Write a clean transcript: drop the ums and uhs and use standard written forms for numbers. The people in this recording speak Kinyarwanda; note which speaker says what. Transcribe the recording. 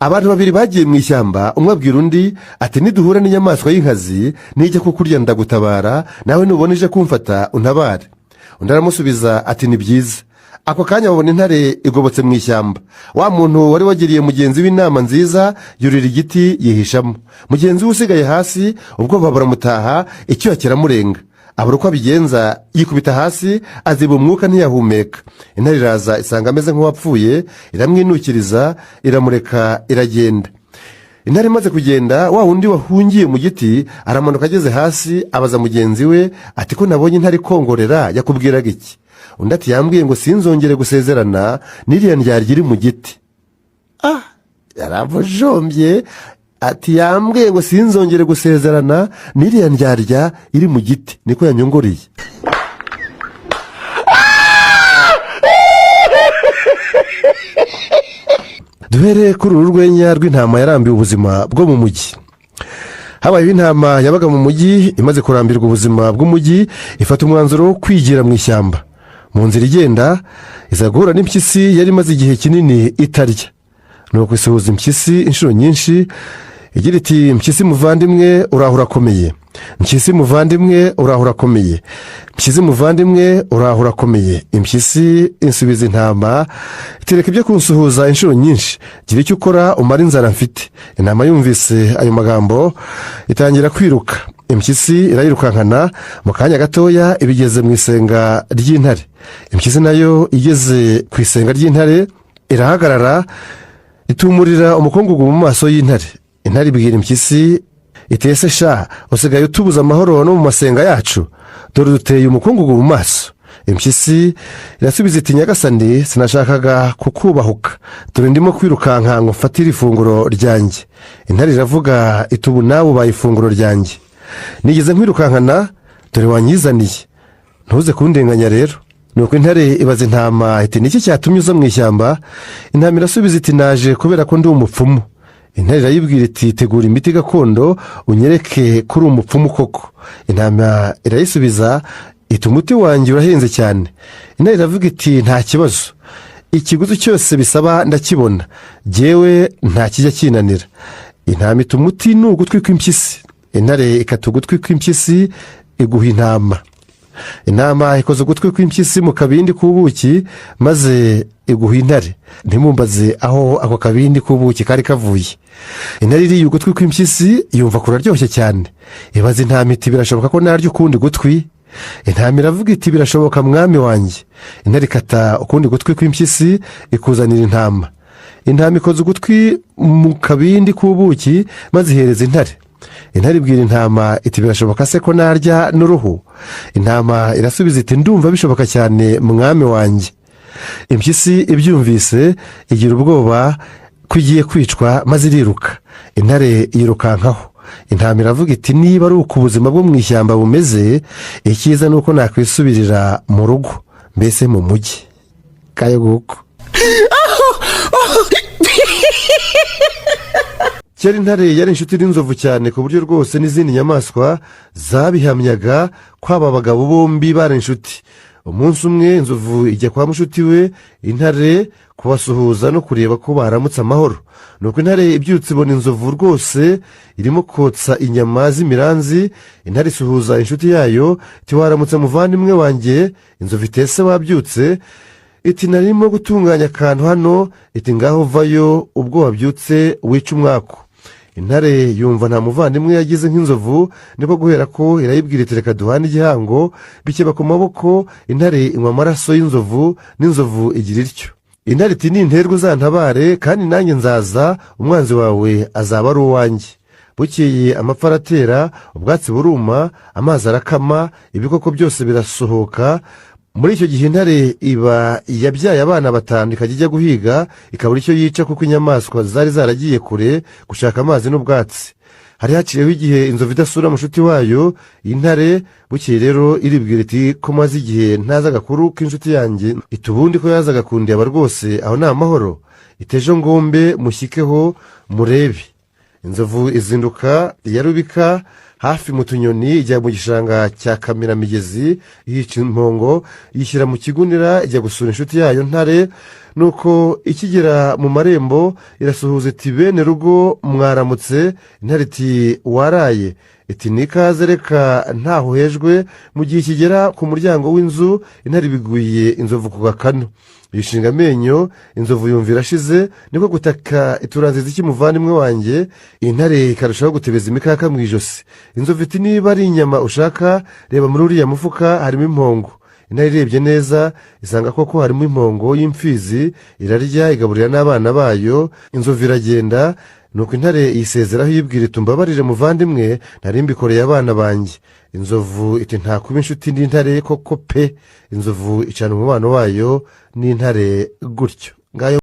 Speaker 1: Abantu babiri bagiye mu ishyamba, umwe abwira undi ati: "Niduhura n'inyamaswa y'inkazi nijya kukurya ndagutabara, nawe nubona ije kumfata untabare." Undi aramusubiza ati: "Ni byiza." Ako kanya babona intare igobotse mu ishyamba. Wa muntu wari wagiriye mugenzi we inama nziza yurira igiti yihishamo. Mugenzi we usigaye hasi, ubwoba buramutaha, icyuya kiramurenga, abura uko abigenza, yikubita hasi aziba umwuka ntiyahumeka. Intare iraza isanga ameze nk'uwapfuye, iramwinukiriza, iramureka iragenda. Intare imaze kugenda, wa wundi wahungiye mu giti aramanuka, ageze hasi abaza mugenzi we ati: "Ko nabonye intare ikongorera, yakubwiraga iki?" Undi ati: "Yambwiye ngo sinzongere gusezerana n'iriya ndyarya iri mu giti." Ah, yaramujombye ati: "Yambwiye ngo sinzongere gusezerana n'iriya ndyarya iri mu giti, niko yanyongoreye." Duhere kuri uru rwenya rw'intama yarambiwe ubuzima bwo mu mujyi. Habayeho intama yabaga mu mujyi. Imaze kurambirwa ubuzima bw'umujyi, ifata umwanzuro wo kwigira mu ishyamba. Mu nzira igenda, iza guhura n'impyisi yari imaze igihe kinini itarya. Nuko isuhuza impyisi inshuro nyinshi igira iti: "Mpyisi muvandimwe, uraho urakomeye? Mpyisi muvandimwe, uraho urakomeye? Mpyisi muvandimwe, uraho urakomeye?" Impyisi insubiza intama itereka ibyo kunsuhuza inshuro nyinshi, gira icyo ukora umara inzara mfite. Intama yumvise ayo magambo itangira kwiruka, impyisi irayirukankana. Mu kanya gatoya ibigeze mu isenga ry'intare. Impyisi nayo igeze ku isenga ry'intare irahagarara, itumurira umukungugu mu maso y'intare. Intare ibwira impyisi iti: "Ese sha, usigaye utubuza amahoro no mu masenga yacu? Dore duteye umukungugu mu maso." Impyisi irasubiza iti: "Nyagasani, sinashakaga kukubahuka, dore ndimo kwirukanka ngo mfatire ifunguro ryanjye." Intare iravuga iti: "Ubu nawe ubaye ifunguro ryanjye. Nigeze nkwirukankana? Dore wanyizaniye, ntuze kundenganya rero." Nuko intare ibaza intama iti: "Niki cyatumye uza mu ishyamba?" Intama irasubiza iti: "Naje kubera ko ndi umupfumu." Intare irayibwira iti: "Tegura imiti gakondo unyereke ko uri umupfumu koko." Intama irayisubiza iti: "Umuti wanjye urahenze cyane." Intare iravuga iti: "Nta kibazo, ikiguzi cyose bisaba ndakibona, jyewe nta kijya kinanira." Intama iti: "Umuti ni ugutwi kw'impyisi." Intare ikata ugutwi kw'impyisi iguha intama. Intama ikoza ugutwi kw'impyisi mu kabindi k'ubuki maze iguha intare. Ntimumbaze aho ako kabindi k'ubuki kari kavuye. Intare iriye ugutwi kw'impyisi yumva kuraryoshye cyane. Ibaza intama iti: "Birashoboka ko narya ukundi gutwi?" Intama iravuga iti: "Birashoboka, mwami wanjye." Intare ikata ukundi gutwi kw'impyisi ikuzanira intama. Intama ikoza ugutwi mu kabindi k'ubuki maze ihereza intare. Intare ibwira intama iti: "Birashoboka se ko narya n'uruhu?" Intama irasubiza iti: "Ndumva bishoboka cyane, mwami wanjye." Impyisi ibyumvise igira ubwoba ko igiye kwicwa maze iriruka, intare yirukankaho. Intama iravuga iti: "Niba ari uko ubuzima bwo mu ishyamba bumeze, icyiza ni uko nakwisubirira mu rugo, mbese mu mujyi." Kayo nguko. Kera intare yari inshuti n'inzovu cyane, ku buryo rwose n'izindi nyamaswa zabihamyaga ko aba bagabo bombi bari inshuti. Umunsi umwe inzovu ijya kwa mushuti we intare kubasuhuza no kureba ko baramutse amahoro. Nuko intare ibyutse ibona inzovu rwose irimo kotsa inyama z'imiranzi. Intare isuhuza inshuti yayo iti: "Waramutse muvandimwe wanjye?" Inzovu iti: "Ese wabyutse?" Iti: "Narimo gutunganya akantu hano." Iti: "Ngaho vayo ubwo wabyutse wica umwaku." Intare yumva nta muvandimwe yagize nk'inzovu, niko guhera ko irayibwira iti: "Reka duhane igihango." Bikeba ku maboko, intare inywa amaraso y'inzovu, n'inzovu igira ityo. Intare iti: "Ninterwa uzantabare, kandi nanjye nzaza, umwanzi wawe azaba ari uwanjye." Bukeye amapfa aratera, ubwatsi buruma, amazi arakama, ibikoko byose birasohoka. Muri icyo gihe intare iba yabyaye abana batanu, ikajya ijya guhiga ikabura icyo yica, kuko inyamaswa zari zaragiye kure gushaka amazi n'ubwatsi. Hari haciyeho igihe inzovu idasura mushuti wayo intare. Bukeye rero iribwira iti: "Ko maze igihe ntazi agakuru k'inshuti yanjye?" Iti: "Ubundi ko yazaga kundeba rwose, aho ni amahoro?" Iti: "Ejo ngombe mushyikeho murebe." Inzovu izinduka iya rubika. Hafi mu tunyoni, ijya mu gishanga cya Kamiramigezi, yica impongo, yishyira mu kigunira, ijya gusura inshuti yayo Ntare. Nuko ikigera mu marembo irasuhuza iti: "Bene rugo, mwaramutse?" Intare iti: "Waraye?" Iti: "Nikaze, reka ntaho uhejwe." Mu gihe ikigera ku muryango w'inzu, intare ibiguye inzovu ku gakanu, yishinga amenyo. Inzovu yumva irashize, niko gutaka: "Ituranziza iki, muvandimwe wanjye?" Intare ikarushaho gutebeza imikaka mu ijosi. Inzovu iti: "Niba ari inyama ushaka, reba muri uriya mufuka, harimo impongo." Intare irebye neza isanga koko harimo impongo y'imfizi, irarya, igaburira n'abana bayo. Inzovu iragenda. Nuko intare yisezeraho, yibwira iti: "Umbabarire muvandimwe, nari mbikoreye abana banjye." Inzovu iti: "Nta kuba inshuti n'intare koko pe." Inzovu icana umubano wayo n'intare gutyo. Ngayo.